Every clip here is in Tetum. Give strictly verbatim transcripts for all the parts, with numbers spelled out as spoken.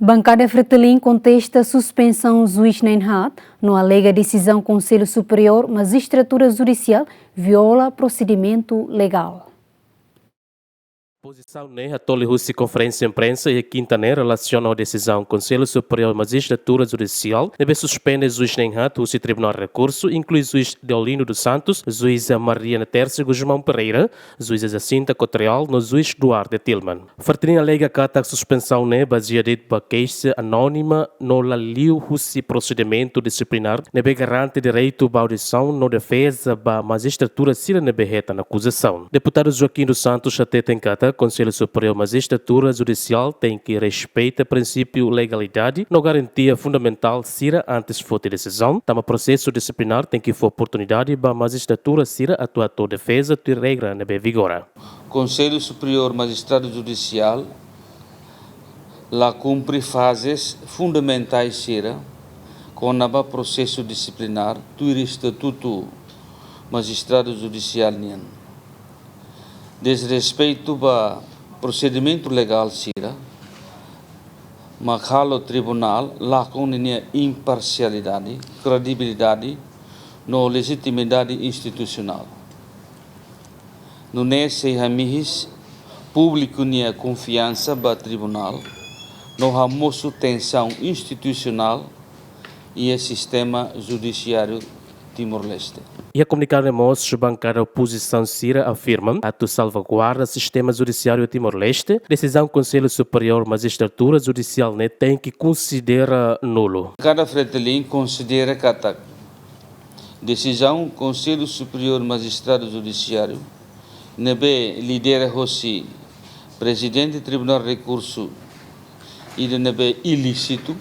Bankada Fretilin kontesta suspensaun Juís na'in-haat no alega desizaun Konsellu Superiór Majistratura Judisiál viola prosedimentu legál. Pozisaun ne'e hato'o liuhusi konferénsia imprensa iha kinta ne'e relasiona ho desizaun Konsellu Superiór Majistratura Judisiál ne'ebé suspende Juís na'in-haat husi Tribunál Rekursu, inklui Juís Deolindo dos Santos, Juíza Mariana Tércia Gusmão Pereira, Juíza Jacinta Cotreal no Juís Duarte Tilman. Fretilin alega katak suspensaun ne'e bazeia de'it ba keixa anónima no la liu husi prosedimentu disiplinár ne'ebé garante direitu ba audisaun no defeza ba majistratura sira ne'ebé hetan akuzasaun. Deputadu Joaquim dos Santos hateten katak Konsellu Superiór Majistratura Judisiál tenke respeita prinsípiu legalidade no garantia fundamentál sira antes foti desizaun, tanba prosesu disiplinár tenke fó oportunidade ba majistratura sira atu hato'o defeza tuir regra ne'ebé vigora. Konsellu Superiór Majistradu Judisiál la kumpre fazes fundamentais sira kona-ba prosesu disiplinár tuir Estatutu Majistradu Judisiál nian. Dezrespeitu ba prosedimentu legál sira mak halo tribunál lakon ninia imparsialidade, kredibilidade no lejitimidade institusionál. Nune'e sei hamihis públiku nia konfiansa ba tribunál no hamosu tensaun institusionál iha sistema judisiáriu Timor-Leste. Iha komunikadu ne'e mós, bankada opozisaun sira afirma atu salvaguarda sistema judisiáriu Timor-Leste, desizaun Konsellu Superiór Majistratura Judisiál ne'e tenke konsidera nulu. Bankada Fretilin konsidera katak desizaun Konsellu Superiór Majistradu Judisiáriu ne'ebé lidera hosi Prezidente Tribunál Rekursu ida ne'ebé ilísitu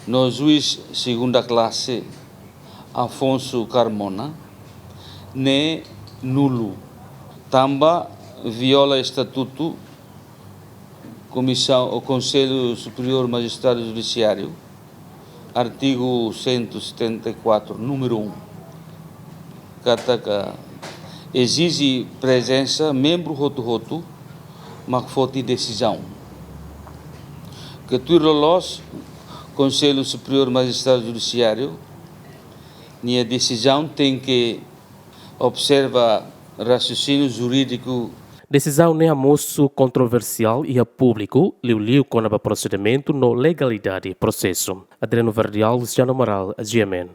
no juís segunda klase Afonso Carmona ne'e nulu, tanba viola estatutu Komisaun ou Konsellu Superiór Majistradu Judisiáriu, artigu cento e setenta e quatro, número um, katak ezije prezensa membru hotu-hotu mak foti desizaun. Ke tuir loloos, Konsellu Superiór Majistradu Judisiáriu nia desizaun tenke observa raciocínio jurídico. Desizaun ne'e hamosu kontroversiál iha públiku, liuliu kona-ba prosedimentu no legalidade prosesu. Adriano Verdial, Luciano Amaral, G M N.